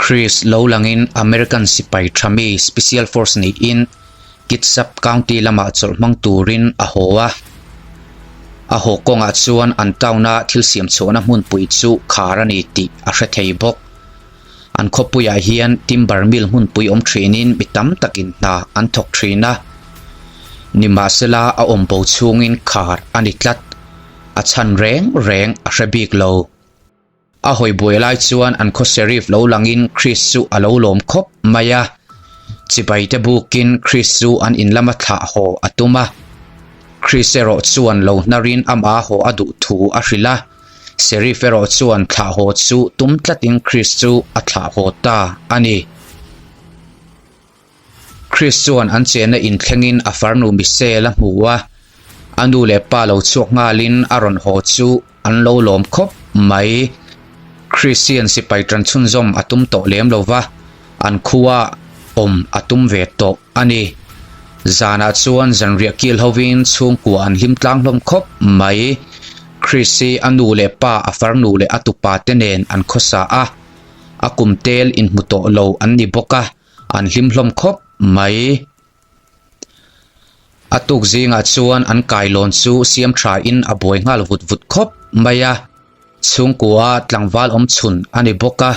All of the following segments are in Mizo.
Chris lo langin American sipai tha mi Special Force niin Kitsap County lamah chawlh hmang turin a haw a. A haw kawngah chuan an town-a thil siam chhuahna hmunpui chu khar a ni tih a hre thei bawk. An khawpuiah hian timber mill hmunpui awm thinin mi tam takin hna an thawk thin a. Nimahsela a awm bo chhungin khar a ni tlat. A chhan reng reng a hre bik lo. A hawi buai lai chuan an khaw Sheriff lo langin Chris chu a lo lawm khawp mai a. Chibai te bukin Chris chu an in lama thlah haw a tum a. Chris erawh chuan lo hnarin amah haw a duh thu a hrilh a. Sheriff erawh chuan thlah haw chu tum tlatin Chris chu a thlah haw ta a ni. Chris chuan an chenna inthlengin a farnu Michelle a hmu a, a nu leh pa lo chhuak nghalin a rawn haw chu an lo lawm khawp mai. Chris hian sipai tan chhunzawm a tum tawh lem lo va, an khua awm a tum ve tawh a ni. Zanah chuan zanriah kil hovin chhungkua an hlim tlang hlawm khawp mai. Chris hi a nu leh pa, a farnu leh a tupa te nen an khawsa a, a kum tel inhmu tawh lo an ni bawk a. An hlim hlawm khawp mai. A tuk zingah chuan an kailawn chu siam thain a buai nghal vut vut khawp mai a. Chhungkua tlangval awm chhun a ni bawk a.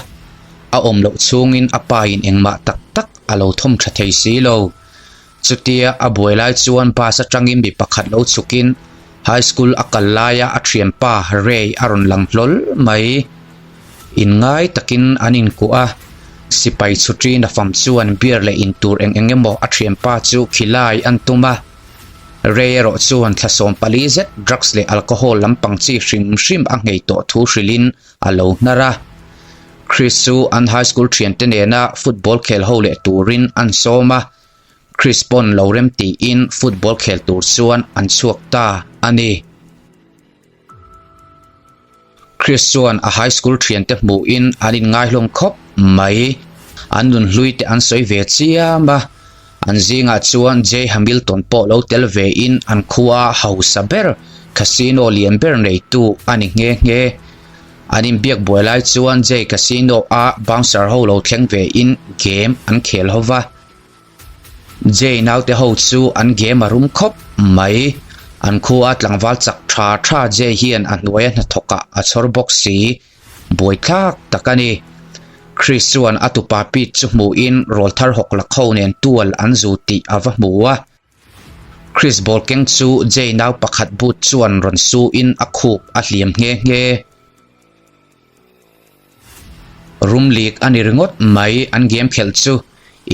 A awm loh chhungin a pain engmah tak tak a lo thawm tha thei si lo. Chutia a buai lai chuan bus atangin mi pakhat lo chhukin high school a kal laia a thianpa Ray a rawn lang hlawl mai. Inngai takin an inkuah a, sipai chhutri nafam chuan beer leh intur eng eng emaw a thianpa chu khilai an tum a. Ray erawh chuan thla 14 zet drugs leh alcohol lampang chi hrim hrim a nghei tawh thu hrilhin a lo hnar a. Chris chu an high school thiante nena football khel ho leh turin an sawm a, Chris pawn lo rem tiin football khel tur chuan an chhuak ta a ni. Chris chuan a high school thiante hmuhin an inngai hlawm khawp mai. An nunhlui te an sawi ve chiam a, an zingah chuan Jay Hamilton pawh lo tel vein an khua hausa ber casino lian ber neitu a ni nghe nghe. An inbiak buai lai chuan Jay casino a bouncer ho lo thleng vein game an khel ho va. Jay naute ho chu an game a rum khawp mai. An khua tlangval chak tha tha Jay hian a hnuaia hnathawkah a chhawr bawk si. Buaithlak tak a ni. Chris chuan a tupa Pete chu hmuhin rawlthar hawk lak ho nen tual an zu tih a va hmu a. Chris ball keng chu Jay nau pakhat boot chuan rawn suin a khup a hliam nghe nghe. Room leak a ni ringawt mai an game khelh chu.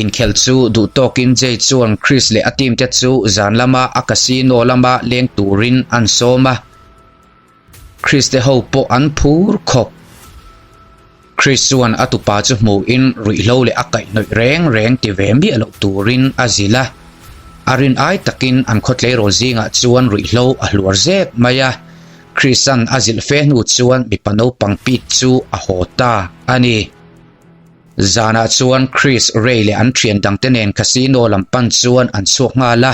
Inkhelh chu duh tawkin Jay chuan Chris leh a team te chu zan lama a casino lama leng turin an sawm a. Chris te ho pawh an phur khawp. Chris chuan a tupa chu hmuhin ruihhlo leh a kaihhnawih reng reng ti ve miah loh turin a zilh a. A rin ai takin an khawtleirawl zingah chuan ruihhlo a hluar zek mai a. Chris-a'n a zilh fe hnu chuan mipa naupang Pete chu a haw ta a ni. Zanah chuan Chris, Ray leh an thian dangte nen casino lam pan chuan an chhuak nghal a.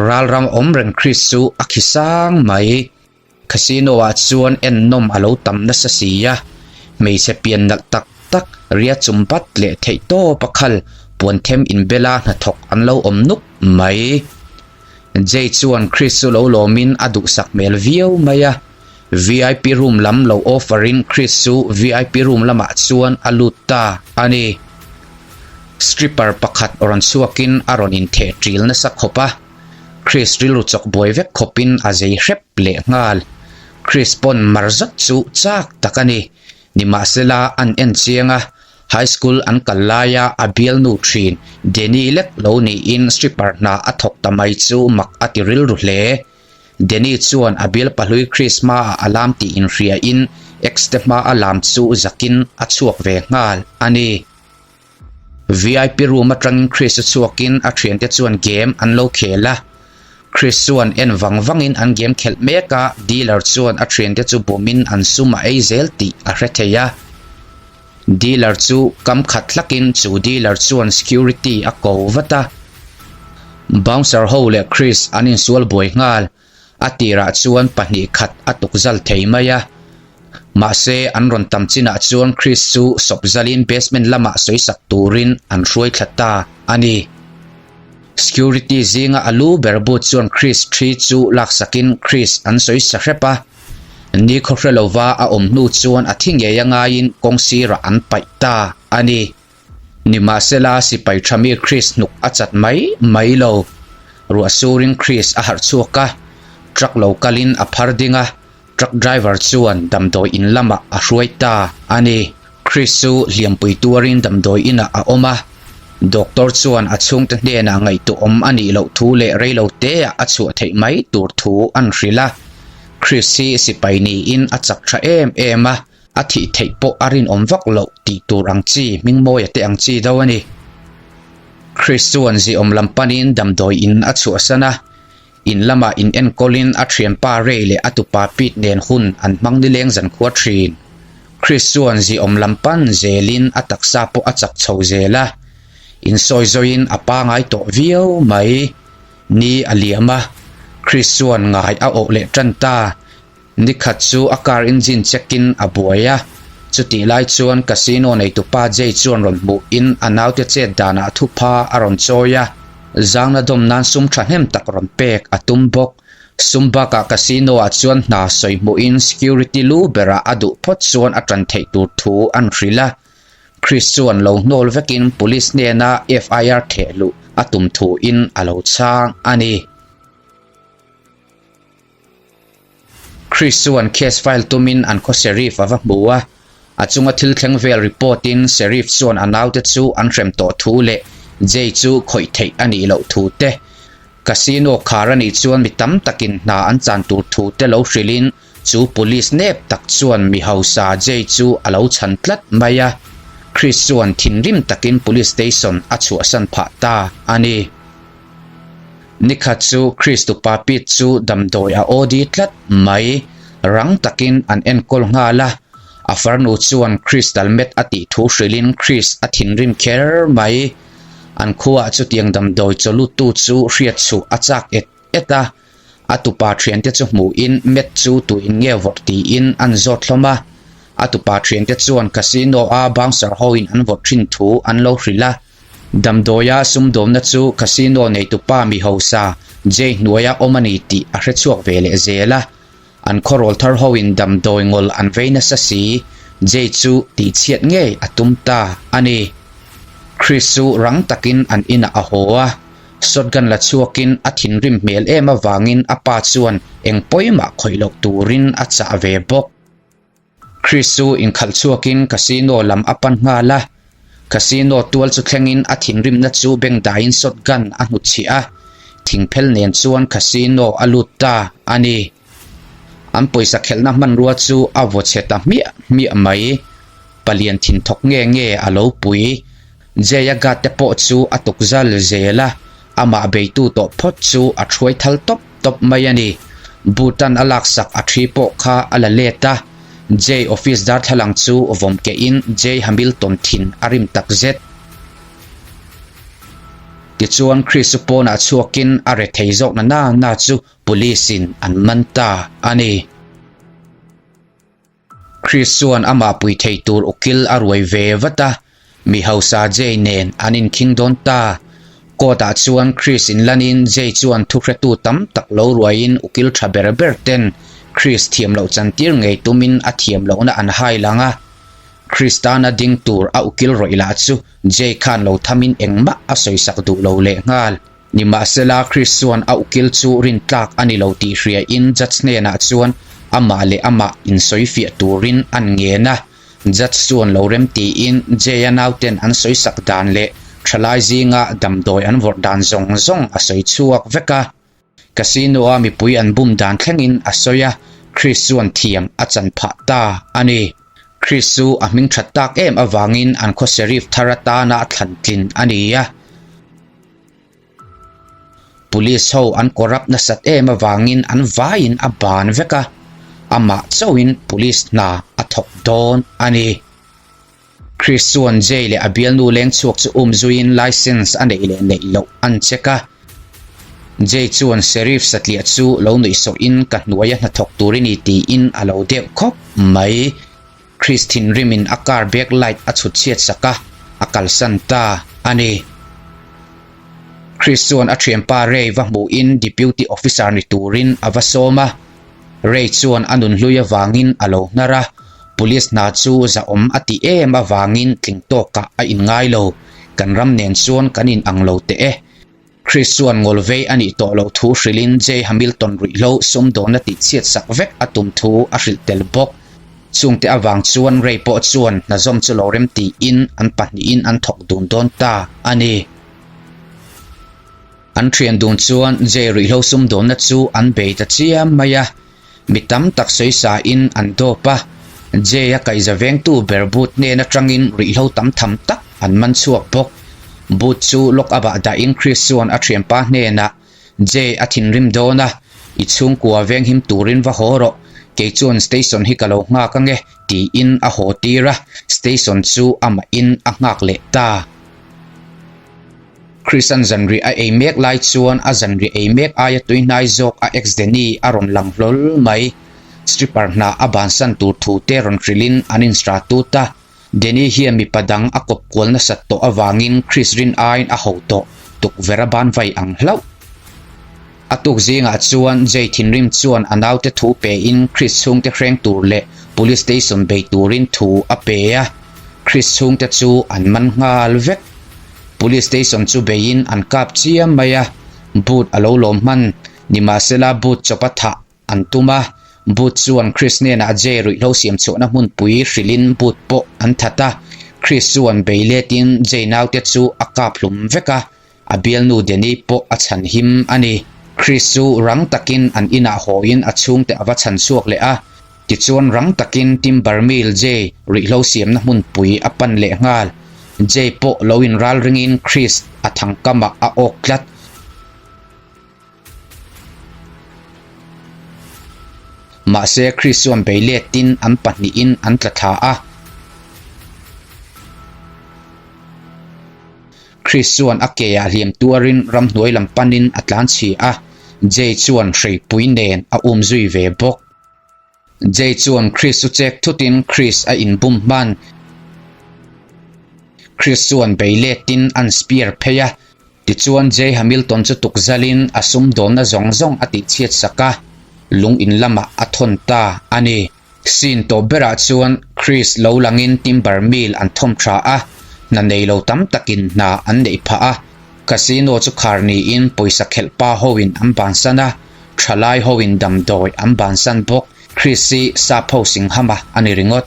Ralram awm reng Chris chu a khi sang mai. Casino ah chuan ennawm a lo tam nasa si a, hmeichhe pian nalh tak tak ria chum bat leh theih tawp a khal puan them inbela hnathawk an lo awm nuk mai. Jay chuan Chris chu lo lawmin a duhsak hmel viau mai a, VIP room lam lo offer in Chris chu VIP room lamah chuan a lut ta a ni. Stripper pakhat rawn chhuakin a rawn intheh ṭil nasa khawp a. Chris rilru chawk buai vek khawpin a zei hrep leh nghal. Chris pawn mar zat chu chak tak a ni. Nimahsela an en chiang a, high school an kal laia a bialnu thin Danny lek lo niin stripper hna a thawk ta mai chu mak a ti rilru hle. Danny chuan a bial pahlui Chris hmaah a lam tih inhriain ex te hmaa a lam chu zakin a chhuak ve nghal a ni. VIP room atangin Chris a chhuakin a thiante chuan game an lo khel a. Chris chuan en vang vangin an game khelh mek a, dealer chuan a thiante chu bumin an sum a ei zel tih a hre thei a. Dealer chu kam khat hlakin chu dealer chuan security a ko vat a. Bouncer ho leh Chris an insual buai nghal. A tirah chuan pahnih khat a tukzal thei mai a. Mahse, an rawn tam chinah chuan Chris chu sawp zalin basement lamah sawisak turin an hruai thla ta a ni. Security zinga a lu ber but chuan Chris thi chu laksakin Chris an sawisa hrep a. Ni khawhre lova a awm hnu chuan a thi ngei a ngaiin kawng sirah an paih ta a ni. Nimahsela sipai tha mi Chris hnuk a chat mai mai lo. Ruah surin Chris a harh chhuak a, truck lo kalin a phar ding a, truck driver chuan damdawi in lamah a hruai ta a ni. Chris chu hliampui tuarin damdawi inah a awm a, doctor chuan a chhungte hnenah ngaihtuahawm a nih loh thu leh reilo teah a chhuah theih mai tur thu an hrilh a. Chris hi sipai niin a chak tha em em a, A thih theih pawh a rinawm vak loh tih tur ang chi Hmingmawia te ang chi deuh a ni. Chris chuan ziawm lam panin damdawi in a chhuahsan a, in lamah in enkawlin a thianpa Ray leh a tupa Pete nen hun an hmang nileng zankhua thin. Chris chuan ziawm lam pan zelin a taksa pawh a chak chho zel a, insawi zawiin a pangai tawh viau mai. Ni a liam a, Chris chuan ngai a awh leh tan ta. Nikhat chu a car engine check in a buai a, chutih lai chuan casino neitupa Jay chuan rawn hmuh in a naute chet danah thupha a rawn chawi a, zangna dawm nan sum thahnem tak rawn pek a tum bawk. Sum bakah casino ah chuan hna sawi hmuh in security lu berah a duh phawt chuan a tan theih tur thu an hrilh a, Chris chuan lo hnawl vekin police hnena FIR theh luh a tum thu in a lo chhang a ni. Chris chuan case file tumin an khaw Sheriff a va hmu a, a chunga thil thleng vel report in Sheriff chuan a naute chu an hrem tawh thu leh Jay chu khawih theih a nih loh thu te, casino khar a nih chuan mi tam takin hna an chan tur thu te lo hrilhin chu police nep tak chuan mi hausa Jay chu a lo chhan tlat mai a, Chris chuan thinrim takin police station a chhuahsan phah ta a ni. Nikhat chu Kristu pa Pete chu damdawi a OD tlat mai. Rang takin an enkawl nghal a, a farnu chuan crystal meth a tih thu hrilhin Chris a thinrim kher mai. An khuaah chutiang damdawi chawluttu chu hriat chhuh a chak et et a, a tupa thiante chu hmuhin meth chu tuin nge vawrh tiin an zawt hlawm a. A tupa thiante chuan casino-a bouncer hoin an vawrh thin thu an lo hrilh a. Damdawia sumdawmna chu casino neitupa mi hausa Jay hnuaia awm a ni tih a hre chhuak ve leh zel a. An khawrawl thar hoin damdawi ngawl an vei nasa si, Jay chu tihchhiat ngei a tum ta a ni. Chris chu rang takin an inah a haw a, shotgun la chhuakin a thinrim hmel em avangin a pa chuan eng pawimah khawih loh turin a chah ve bawk. Chris chu inkhalh chhuakin casino lam a pan nghal a, casino tual chu thlengin a thinrimna chu bengdaiin shotgun a hnutchhiah a, thingphel nen chuan casino a lut ta a ni. An pawisa khelhna hmanrua chu a vaw chhe ta hmiah hmiah mai. Palian thinthawk nge nge a lo pui. Jay-a guard te pawh chu a tuk zal zel a, amah beitu tawh phawt chu a thuai thal tawp tawp mai a ni. Bhutan a laksak a thi pawh kha a la let a, Jay office darthlalang chu vawm kehin Jay Hamilton thin a rim tak zet. Tichuan Chris chu pawnah chhuakin a rethei zawk na na na chu police in an man ta a ni. Chris chuan amah pui thei tur ukil a ruai ve vat a, mi hausa Jay nen an inkhing dawn ta. Court ah chuan Chris inlanin Jay chuan thuhretu tam tak lo ruaiin ukil tha ber ber ten Chris thiam loh chantir ngei tumin a thiam lohna an hai lang a. Chris tana ding tur a ukil rawih lah chu Jay khan lo thamin engmah a sawisak duh lo lehnghal. Nimahsela, Chris chuan a ukil chu rintlak a ni lo tih hriain judge hnenah chuan amah leh amah insawifiah turin an ngen a. Judge chuan lo rem tiin Jay-a nauten an sawisak dan leh thalai zinga damdawi an vawrh dan zawng zawng a sawi chhuak vek a. Casino-a mipui an bum dan thlengin a sawi a, Chris chuan thiam a chan phah ta a ni. Chris chu a hming that tak em avangin an khaw sheriff thar atana thlan tlin a ni a. Police ho an corrupt nasat em avangin an vaiin a ban vek a, amah chauhin police hna a thawk dawn a ni. Chris chuan Jay leh a bialnu leng chhuak chu um zuiin license a neih leh neih loh an check a. Jay chuan Sheriff satliah chu lo nuih sawhin ka hnuaia hnathawk tur i ni tiin a lo deuh khawp mai. Chris thinrimin a car back light a chhut chhiat sak a, a kalsan ta a ni. Chris chuan a thianpa Ray va hmuhin Deputy Officer ni turin a va sawm a. Ray chuan a nunhlui avangin a lo hnar a, Police hna chu zahawm a tih em avangin tling tawkah a inngai lo. Kan ram nen chuan kan inang lo teh e. Chris chuan ngawlvei a nih tawh loh thu hrilhin Jay Hamilton ruihhlo sumdawnna tihchhiat sak vek a tum thu a hrilh tel bawk. Chungte avang chuan Ray pawh chuan hna zawm chu lo rem tiin an pahnihin an thawk dun dawn ta a ni. An thian dun chuan Jay ruihhlo sumdawnna chu an bei ta chiam mai a. Mi tam tak sawisain an dawp a, Jay-a kaihza vengtu ber Booth hnen atangin ruihhlo tam tham tak an man chhuak bawk. Booth chu lock up-ah dahin Chris chuan a thianpa hnenah, Jay a thinrim dawn a, i chhungkua venghim turin va haw rawh, kei chuan station hi ka lo nghak ange, tiin a haw tir a, station chu amahin a nghak leh ta. Chrisan zanriah a ei mek lai chuan a zanriah ei mek aia tuihnai zawk a ex Danny a rawn lang hlawl mai. Stripper hna a bansan tur thu te rawn hrilhin an insta tut a. Danny hian mipa dang a kawp kual nasat tawh avangin Chris rin aiin a ho tawh tukverh a ban vai ang hlauh. A tuk zingah chuan Jay thinrim chuan a naute thu pein Chris chhungte hreng tur leh Police Station bei turin thu a pe a. Chris chhungte chu an man nghal vek. Police station chu beiin an kap chiam mai a, boot a lo lawm hman. Nimahsela boot chawpa thah an tum a, boot chuan Chris hnenah Jay ruihhlo siam chhuahna hmunpui hrilhin boot pawh an that a, Chris chuan bei letin Jay naute chu a kap hlum vek a, a bialnu Danny pawh a chhan him a ni. Chris chu rang takin an inah hawiin a chhungte a va chhan chhuak leh a, Tichuan rang takin Timber Mill Jay ruihhlo siamna hmunpui a pan leh nghal. Jay pawh lo inral ringin Chris a thangkamah a awk tlat. Mahse Chris chuan bei letin an pahnihin an tla thla a. Chris chuan a ke ah hliam tuarin ramhnuai lam panin a tlanchhi a, Jay chuan hreipui nen a umzui ve bawk. Jay chuan Chris chu chek thutin Chris a inbum hman. Chris chuan bei letin an spear phei a, tichuan Jay Hamilton chu tukzalin a sumdawnna zawng zawng a tihchhiat sak a, lung in lamah a thawn ta a ni. Scene tawp berah chuan Chris lo langin Timber Mill an thawm tha a, hna nei lo tam takin hna an neih phah a, Casino chu khar niin pawisa khelh pa hoin an bansan a, Thalai hoin damdawi an bansan bawk. Chris hi sap ho singhama a ni ringawt.